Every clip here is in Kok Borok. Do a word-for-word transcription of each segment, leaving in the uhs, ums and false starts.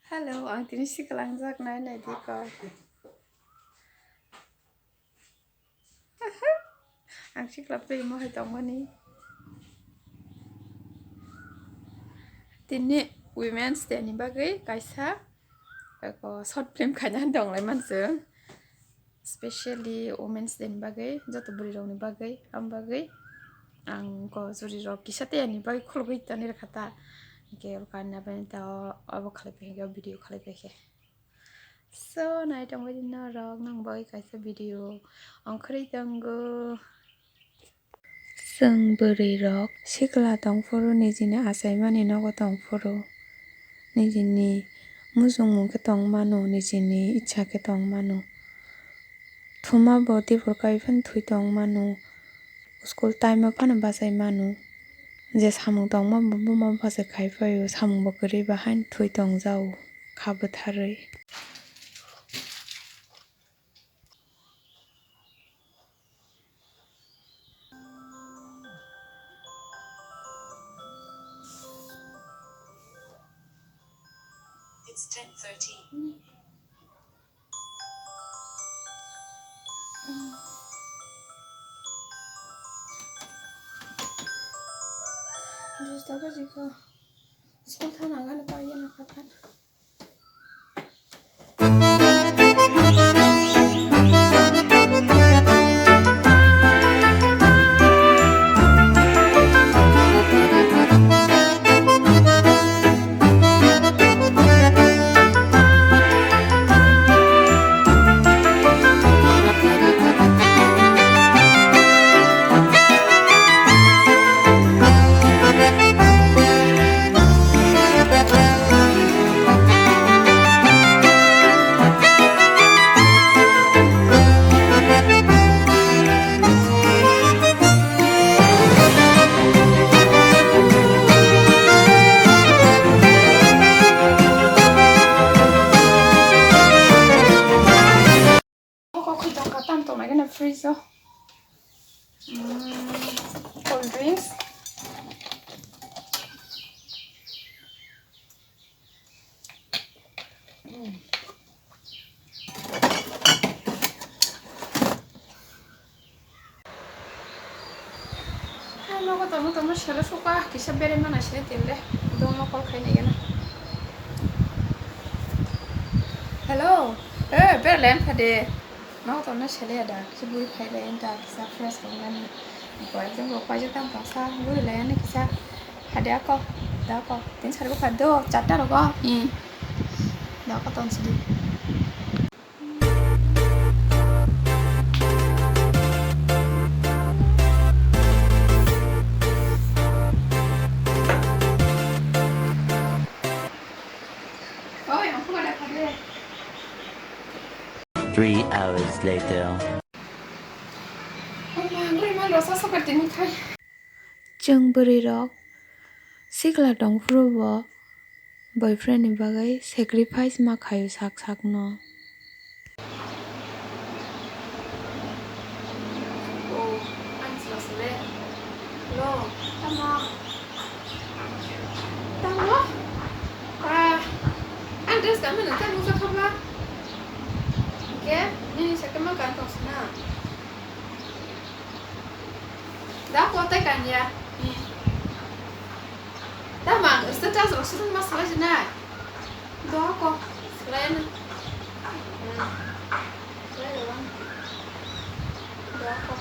Hello, ang tini sikla wngjak nai, nai di kok. Ang sikla playmo hai tongmani. Tini Women's Day ni bagwi kaisa, eko, short film khaina donglai manswng. Specially Women's Day ni bagwi, joto bwrwi rokni bagwi, ang bagwi. Ang ko juri rok kisa tei ani bagwi khulugwi toni rwkha ta. Hwnkhe abo kainwi bai ta o, abo khalai pai khe, o video khalai pai khe. So, nai tongbai di norok, nang bagwi kaisa video ongkhorwi tongo. Chwng bwrwirok sikla tongphuru nijini achaimani nogo tongphuru, nijini muchungmung khe tongmano, nijini icha khe tongmano. Thumabo tibur kai phano thwi tongmano, school time o phano bachai mano. Je samung tongma bo buma bachai khai phaio, samung bo kwrwi ba haino thwi tongjao kha bwtharwi. It's ten thirty. Dos ta baji ko. School thana gana ta yana kha kha. Kokoi tongkha, tam tongnai gana fridge o. Mm, cold drinks. Mm. Hai, nogo tongma tongma sele suka, kisa bere mana sele tinle. Dongma call khai nai gana. Hello, eh, bere len phade. Nogo tongma sele ada, kisa bui phai le enta, kisa fresh kong nani. Ko ekdom rok paijak tam tongsa, bui le ani kisa. Phade ako, da ako, tin sari ko phade do, chatta rogo. Hmm. Da ako tong sidi. Three hours later. Chwng bwrwi rok sikla tongphuru bo boyfriend ni bagwi sacrifice ma khaio sak sakno. Oh, ang sila sile. Hello, tamo? Tamo? Ah, ang dress kanmani tamo nukjakha ba? Hwnkhe nini sakhe ma kan tongsa na? Da kotai kanya. Da mang status rok sung ma salai jina. Do ko salai na. Salai do. Do ko.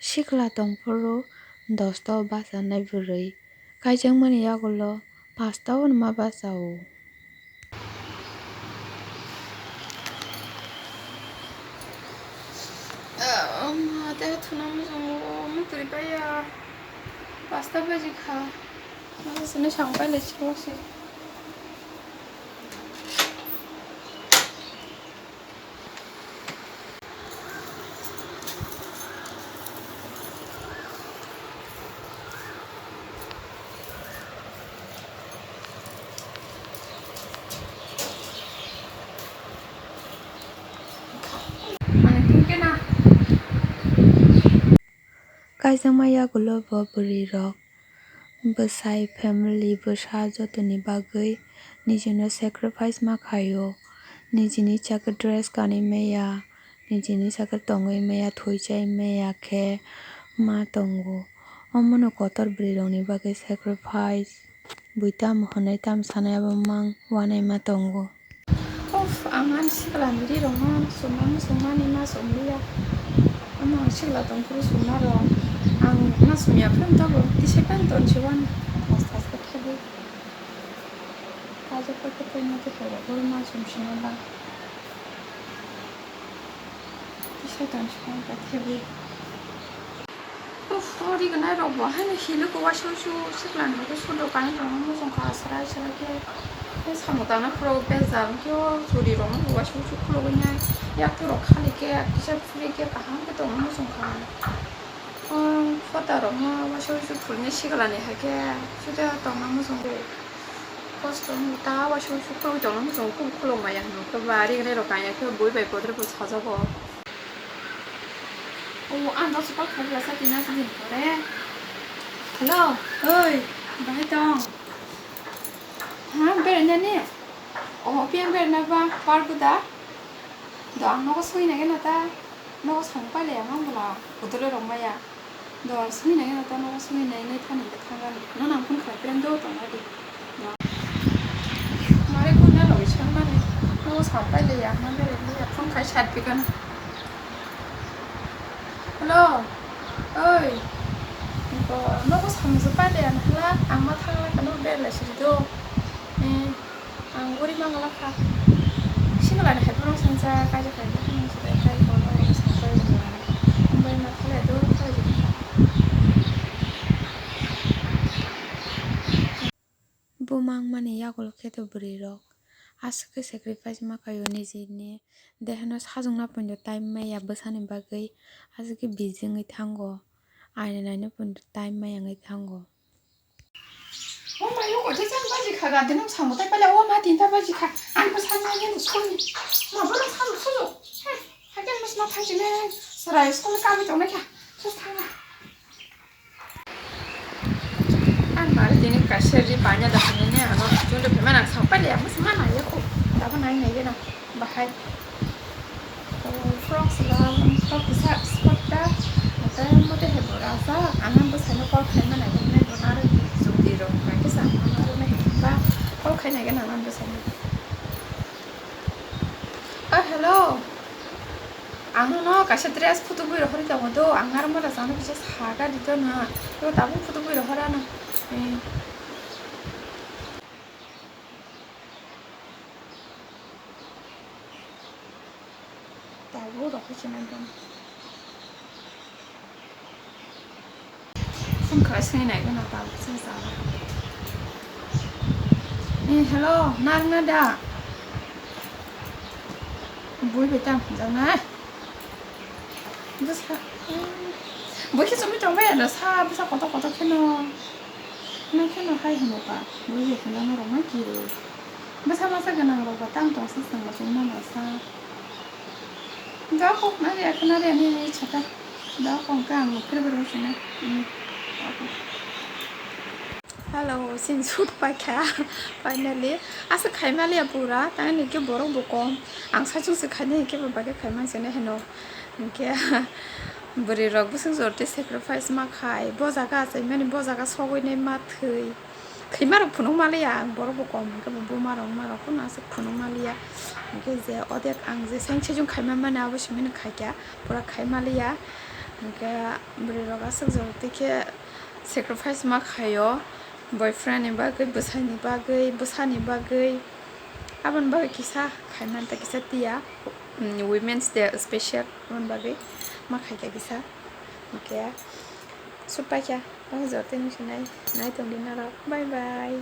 Sikla tongphuru dosto bachanai bwrwi Kaijakmani yagulo pasta o ma bachao. Ah, ma, tei thuna muchungo, mutri paiya. Pasta baji kha. Masa sini sampai le chiro se. Kaijakma yagulo bo bwrwi rok bwsai, family, bwsa jotoni bagwi nijino sacrifice ma khaio, nijini chakhe dress kanwi maya, nijini chakhe tongwi maya, thwichai maya khe ma tongo. Omono kotor bwrwi rokni bagwi sacrifice bui tamo hwnwi tamo sanai abo mang uanaima tongo. Uff, ang ani sikla ni ri rokno chumani chumani ma chumliya. Omo ang sikla tongphuru chumna rw. Ang ma chumya phano tabuk tisai phano tonsi uani. Aste aste thebwi. Kaijak khe tei ma tei khairok boro ma chumsina ba. Tisai tonsi uani ta thebwi. Uff, o rignai rok bo haino hilo ko waisa waisa sikla ni bagwi sudo kani tongma muchung kha srai srai khe. Tei samung tangna phuru bejal khe o churi rok no bo waisa waisa khulugwi nai yak rok khali khe kisa phuri khe kaham khe tongma muchung kha. O photo rok no waisa waisa phuri nai sikla ni hai khe suda tongma muchung kha. Kosto wngkha ta waisa waisa khulugwi tongma muchung khe khuluk maya hinwi khe ba rignai rok kanya khe bui bai bodre bo sajago. O, ang dose call khlai bwlasa tini aswk din pore. Hello, oi, bahai tong? Ha, berainani? O, phiya beraina ba, park da? Do ang nogo sui nai gana ta? Nogo samung pailai ya mang bwla, bodol rok maya. Do sui nai gana ta, nogo sui nai nai thani khe thangani. Nono ang phone khlai phiya do tong di. Mare kunu logi sangmani, nogo samung pailai ya, mang berainani ya, phone khai sat bikano. Hello, oi, bo nogo samung se pailai ya nahla, ang ma thangla khe nogo berlai siri do. Eh, ang uri mangala kha. Sikla ni hai phano sangsa, kaisa kaisa phano sangsa, tei bono sangsa, bai ma thala do, thala do. Buma wngmani yagulo khe to bwrwi rok aswk khe sacrifice ma khaio nijini dehano sajwkna poito time maya bwsani bagwi aswk khe busy wngwi thango aina naina poito time maya wngwi thango. O mai o kothe chang baji kha ga dinam samung tai pale o ma tinta baji kha ang bwsa nai nai soni ma bwrang sajwk sujwk he hakhe mas ma thang jine sarai school kami tongnai kha sus thangna. Ang mari tini kaisa ri panya da hinwi ne ano chundri phima nang sampai le amo sima nai yakho dabo nai nai gena bahai. O frog sila frog kisa spot da ate mote he bora sa ang ang bwsai no call khai ma nai nai bo naro jodi rok nai kisa ang naro nai ba call khai nai gena ang bwsai no. Ah, hello. Ang nono kaisa dress phutugwi rohorwi tongo do, ang aro mora chana kisa saga dito na. To tabuk phutugwi rohor ano. Eh. Tabuk rohor chana dong. Phone khlai sini nai gana tabuk se jala. Eh, hello, narwkna da? Bui bai tang hwnjak nai. Bwsa, bui khe chumui tong bai ano sa bwsa kotor kotor kheno. Nang kheno hai hwnwi ba, bui bai hwnjakna rok ma kiri. Bwsa masa gwnang rok ba tang tong sa chwng ba chwng mano sa. Dako, nari ako, nari ani, ani chata. Dako, hwnkhe ang nukphir bai rw sina. Hmm. Hello, chini shoot paikha, finally. Aswk khaimaliya pura, tangni hwnkhe borok bo kom. Ang saichung se khainai hwnkhe bo bagwi khaiman sene heno. Hwnkhe, bwrwi rok bwswk jor tei sacrifice ma khai. Bo jaga achaimani, bo jaga sogwi nai ma thwi. Thwima rok phunuk maliya, ang borok bo kom hwnkhe bo buma rok ma rok phano aswk phunuk maliya. Hwnkhe je odek ang je seng sejong khaima mani abo simi no khaikha, pura khai maliya. Hwnkhe bwrwi rok aswk jor twi khe sacrifice ma khaio. Boyfriend ni bagwi, bwsai ni bagwi, bwsa ni bagwi, aboni bagwi kisa khaina ta kisa tiya, mm, Women's Day special aboni bagwi ma khaikha kisa. Hwnkhe supai kha, o jotoni sinai nai tongdi norok. Bye bye.